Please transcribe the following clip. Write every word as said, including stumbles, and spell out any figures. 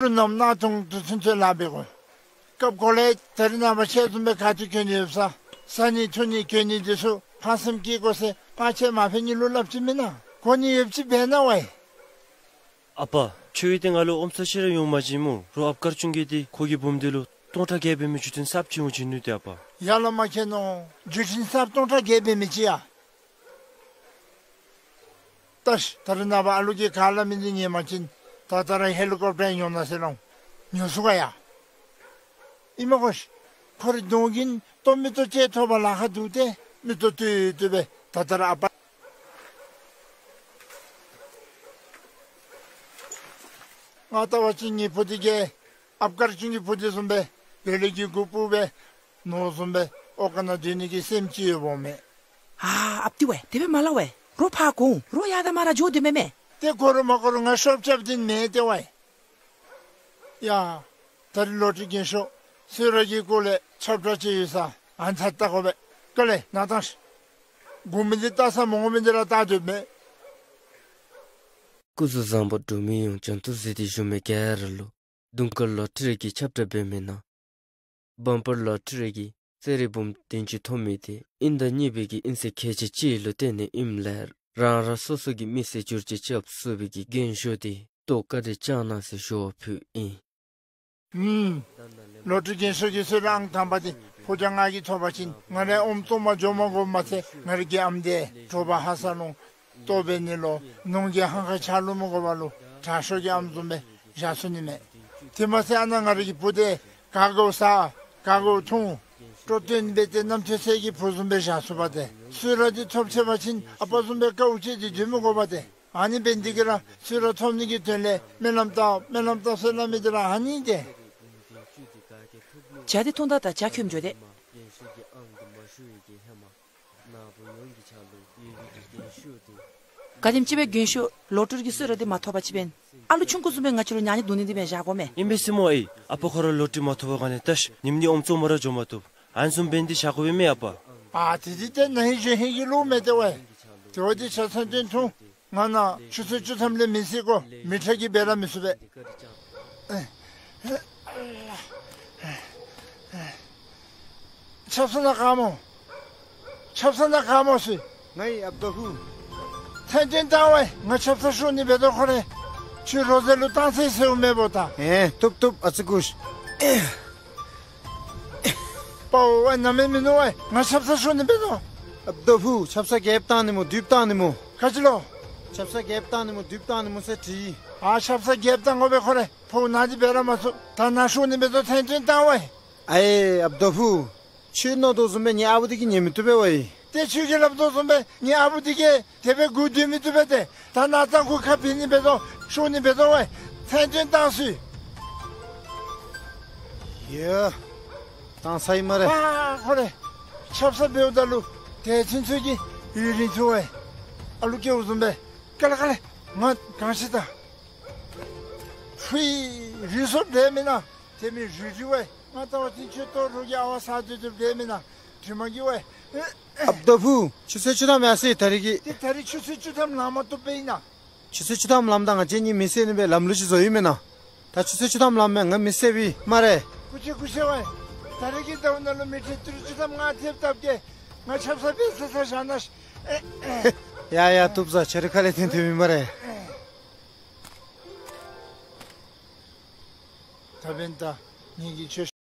རུ་ནམ་ནག་དུང་དུ་ཚུན་ཚོད་ལཱ་འབད་དགོ། སྐབས་འགོ་ལས་ད་རིས་ནངས་པ་ཁྱེད་བཟུམ་སྦེ་ག་ཏེ་གྱོན་ནི་ཡོདཔ་ཟེར། བཟའ་ནི་འཐུང་ནི་གྱོན་ནི་འདི་ཚུ་ཕངས་སེམས་བསྐྱེད་དགོ་ཟེར་ཕར་ཁྱེད་མ་ཕེབས་སྔོན་ལུ་སླབ་ཅི་མེན་ན། གོ་ནི་ཡོདཔ་ཅིག་འབད་གནང་བས། ཨ་པ་ཁྱོད་ཀྱིས་ཏེ་ང་ལུ་ཨོམ་ཚ་ཤེས་ར་ཡོང་མ་བྱིན་སྨོ། རོགས་ཨཔ་དཀར་ཆུང་གིས་ཏེ་ཁོ་གི་བུམོ་འདི་ལུ་སྟོང་ཕྲག་བརྒྱད་འབད་མི་བརྒྱུད་འཕྲིན་གསརཔ་ཅིག་འོང་བྱིན་ནུག་ཏེ་ཨ་པ། ཡར་ལས་མར་མཁྱེན་ནོ། བརྒྱུད་འཕྲིན་གསརཔ་སྟོང་ཕྲག་བརྒྱད་འབད་མི་ཅིག་ཡ། ལྟ་ཤིག། ད་རིས་ནངས་པ་ཨ་ལུ་གིས་ག་སླབ་མི་འདི་ཉན་མ་བྱིན། ད་ལྟོ་ར་ཧེ་ལི་ཀོབ་ཊར་ཉོ་ན་ཟེར་ལོ། ཉོ་ཚུགས་ག་ཡ། ཨིན་མས་གོ་ཤིག། ཁོ་རའི་གདོང་གིས་ལྟོ་མིག་ཏོ་ཅིག་ཐོབ་པར་ལཱ་ཁག་འདུག་སྟེ། མིག་ཏོ་བཏོད་བཏོད་སྦེ་ད་ལྟོ་ར་ཨ་པ། ང་བལྟ་བ་ཅིན་ངེའི་བུ་འདི་གིས་ཨཔ་དཀར་ཆུང་གི་བུ་འདི་བཟུམ་སྦེ་བེ་ལེ་གི་མགུ་སྤུབ་སྦེ་ནོར་བཟུམ་སྦེ་ཨོ་ཀ་ནང་སྡོད་ནི་གི་སེམས་ཅིག་ཡོདཔ་འོང་མས། ཨ་ཨཔ་འདི་ཝའེ་དེ་སྦེ་མ་སླབ་ཝའེ། རོགས་ཕར་འགྱོ་འོང་། རོགས་ཡར་དང་མར་ར་འགྱོ་སྡོད་མི་མས། ཏེ་འགྱོ་རུང་མ་འགྱོ་རུང་ང་ཤོབ་རྐྱབ་སྟེ་མེན་ཏེ་ཝའེ། ཡ། ད་རིས་ལོ་ཊི་རྒྱན་ཤོག་གསོལ་རས་ཀྱི་སྐོར་ལས་ཁྱབ་བསྒྲགས་ཅིག་ཡོད་ས། ཨ་ནི་ཚར་བལྟ་དགོ་པས། དཀའ་ལས་ནཱ་བཏང་ཤིག། དགོ་མི་འདི་བལྟ་ས་མི་དགོ་མི་འདི་ར་བལྟ་སྡོད་མས། སྐུ་གཟུགས་བཟང་པོ་འབྲུག་མི་ཡོངས་བྱང་དུ་གཟིགས་ཏེ་བཞུགས་མི་ག་ར་ལུ་དུང་དཀར་ལོ་ཊི་རི་གི་ཁྱབ་བསྒྲགས་འབད་མི་ནང་། བམ་པར་ལོ་ཊི་རི་གི་རྩིས་རིག་འབུམ་བདུན་ཅུ་ཐོབ་མི་འདི་དབྱིན་ཟླ་གཉིས་པའི་གི་དབྱིན་ཚེས་ཁལ་གཅིག་གཅིག་ལུ་བརྟེན་ནི་ཨིནམ་ལས་རང་རང་སོ་སོ་གི་མི་སེར་བསྒྱུར་བཅོས་རྐྱབ་ཚུགས་པའི་གི་རྒན་ཤོས་འདི་ལྟོ་བཀའ་དྲིན་བསྐྱང་གནང་ཟེར་ཞུ་བ་ཕུལཝ་ཨིན། ཨུམ། ལོ་ཊི་རི་རྒན་ཤོས་ཀྱིས་གསོལ་རས་ཨང་དང་པ་འདི་ཕོ་རྒྱས་ང་གིས་ཐོབ་པ་ཅིན་ང་རའི་ཨོམ་བཙོང་པར་འགྱོ་མ་དགོཔ་མ་ཚད་ང་རའི་གི་ཨམ་འདི་དྲོ་པ་ཧ་སག་ལོང་ལྟོ་འབད་ནི་ལུ་ནོར་གྱི་ཧང་ཁ་ཆ་ལུ་མི་དགོ་པར་ལུ་དྲག་ཤོས་ཀྱི་ཨམ་བཟུམ་སྦེ་བཞག་ཚུགས་ནི་མས། དེ་མ་ཚད་ཨ་ནཱ་ང་རའི་གི་བུ་འདི་ག་དགོ་ཟ་ག་དགོ་འཐུང་སྤྲོ་སྟོན་འབད་དེ་རྣམ་ཐོས་སྲས་ཀྱི་བུ་བཟུམ་སྦེ་བཞག་ཚུགས་པ་ཏེ། གསོལ་རས་འདི་ཐོབ་ཚར་བ་ཅིན་ཨ་པ་བཟུམ་སྦེ་དཀའཝ་སྤྱད་དེ་སྡོད་མི་དགོ་པ་ཏེ། ཨ་ནི་འབད་ནི་འདི་གིས་ར་གསོལ་རས་ཐོབ་ནི་གི་དོན་ལས་སྨོན་ལམ་བཏབ་སྨོན་ལམ་བཏབ་ཟེར་སླབ་མི་འདི་ར་ཨ་ནི་ཏེ། ཇ་འདི་འཐུང་ད་ད་ཇ་ཁྱོད་འགྱོ་སྟེ། ག་དེམ་ཅིག་སྦེ་རྒན་ཤོས་ལོ་ཊི་རི་གི་གསོལ་རས་འདི་མ་ཐོབ་པ་ཅིན་འབདན་ཨ་ལུ་ཆུང་ཀུ་བཟུམ་སྦེ་ང་བཅས་ལུ་ཉར་ནི་བརྡུང་ནི་འདི་འབད་བཞག་དགོ་མས། ཨིན་པས་སྨོ་ཨའི། ཨ་པ་ཁོ་ར་ལོ་ཊི་རི་མ་ཐོབ་པའི་སྒང་ལས་ལྟ་ཤིག། ཉིནམ་གཉིས་ཨོམ་བཙོང་པར་ར་འགྱོ་མ་བཏུབ། ཨ་ནི་བཟུམ་འབད་ནི་འདི་བཞག་དགོ་པས་མས་ཨ་པ། ཨ་ཏེ་འདི་ཏེ་ན་ཧིང་གཞེས་ཧིང་གི་བློ་མས་ཏེ་ཝའེ། ཏེ་འོ་འདི་ཆ་ཚང་སྟོན་འཐུང་། ང་ནཱ་ཆུ་ཚོད་བཅུ་ཐམ་ལས་མི་སྲིད་གོ། མི་ཁྲག་གིས་འབད་ར་མི་ཚུགས་པས། ཆབ་གསང་ནཱ་ག་སྨོ། ཆབ་གསང་ནཱ་ག་སྨོ་ཟེར། ང་ཨིན་ཨཔ་དོ་ཕུ། ཐན་ཐུན་བཏང་ཝའེ། ང་ཆབ་གསང་ཤོར་ནི་འབད་དོ་ཁོ་རེ། ཁྱོད་རོ་ཟེར་ལུ་བཏང་ཚེ་ཟེརཝ་མེད་པོ་ད། ཨེ་བཏུབ་བཏུབ་ཨ་ཙི་སྒུག་ཤིག། པའོ་ཝའེ་ནཱ་མེན་མིན་ནུག་ཝའེ། ང་ཆབ་གསང་ཤོར་ནི་འབད་དོ། ཨཔ་དོ་ཕུ་ཆབ་གསང་བརྒྱད་བཏང་ནི་སྨོ་བདུན་བཏང་ནི་སྨོ། ག་ཅི་ལོ། ཆབ་གསང་བརྒྱད་བཏང་ནི་སྨོ་བདུན་བཏང་ནི་སྨོ་ཟེར་དྲིས། ཨ་ཆབ་གསང་བརྒྱད་བཏང་དགོ་པས་ཁོ་རེ། ཕོཝ་ནང་འདི་འབད་ར་མ་ཚུགས། ད་ནཱ་ཤོར་ནི་འབད་དོ་ཐན་ཐུན་བཏང་ཝའེ། ཨའེ་ཨཔ་དོ་ཕུ། ཁྱོད་མནོ་དོ་བཟུམ་སྦེ་ངེའི་ཨ་བུ་འདི་གིས་ཉན་མི་བཏུབ་པས་ཝའེ། ཏེ་ཁྱོད་ཀྱིས་སླབ་དོ་བཟུམ་སྦེ་ངེའི་ཨ་བུ་འདི་གིས་དེ་སྦེ་མགུ་སྡོད་མི་བཏུབ་པས་ཏེ། ད་ནཱ་ད་ཁོ་ཁ་འབད་ནི་འབད་དོ་ཤོར་ནི་འབད་དོ་ཝའེ། ཐན་ཐུན་བཏང་ཤིག། ཡ། བཏང་ཚར་ཡི་སྨ་རེ། ཨ་ཁོ་རེ། ཆབ་གསང་འབདཝ་ད་ལུ་དེ་ཚུན་ཚོད་ཀྱི་ཡུན་རིང་ཐུང་ཝའེ། ཨ་ལུ་སྐྱེཝ་བཟུམ་སྦེ། ག་ལེ་ག་ལེ། ང་གང་ཤེས་ད། ཧུའི། རུལ་སོངམ་འདྲས་མེན་ན། དེ་མི་རུལ་རུལ་ཝའེ། ང་བལྟ་བ་ཅིན་ཁྱོད་ལྟོ་རོགས་ཀྱི་ཨ་ཝ་ཟ་སྡོད་སྡོདཔ་འདྲས་མེན་ན། དྲི་མ་གིས་ཝའེ། ཨཔ་དོ་ཕུ། ཆུ་ཚོད་བཅུ་ཐམ་ཡར་སོ་ཡི་ད་རིས་ཀྱི། ཏེ་ད་རིས་ཆུ་ཚོད་བཅུ་ཐམ་ལང་མ་བཏུབ་པས་ཨིན་ན། ཆུ་ཚོད་བཅུ་ཐམ་ལངམ་ད་ང་བཅས་གཉིས་མི་བསད་ནི་སྦེ་ལམ་ལུགས་ཅིག་བཟོ་ཡི་མེན་ན། ད་ཆུ་ཚོད་བཅུ་ཐམ་ལངམ་མས། ང་མི་བསདཔ་ཨིན་སྨ་རེ། སྐུ་མཁྱེན་སྐུ་མཁྱེན་ཝའེ། ད་རིས་ཀྱི་ཟླཝ་ནང་ལུ་མི་ཁྲི་ཏི་རུ་བཅུ་ཐམ་ལྔ་ཐེབས་བཏབ་གེ། ང་ཆབ་གསང་འབད་ཚར་ས་བཞག་ནི། ཡ་ཡ་བཏུབ་ཟེར། ཁྱོད་རའི་ཁ་ལས་ཐོན་ཐོནམ་ཨིན་སྨ་རེ། ད་འབདན་ད་ངེ་གི་ཆོས།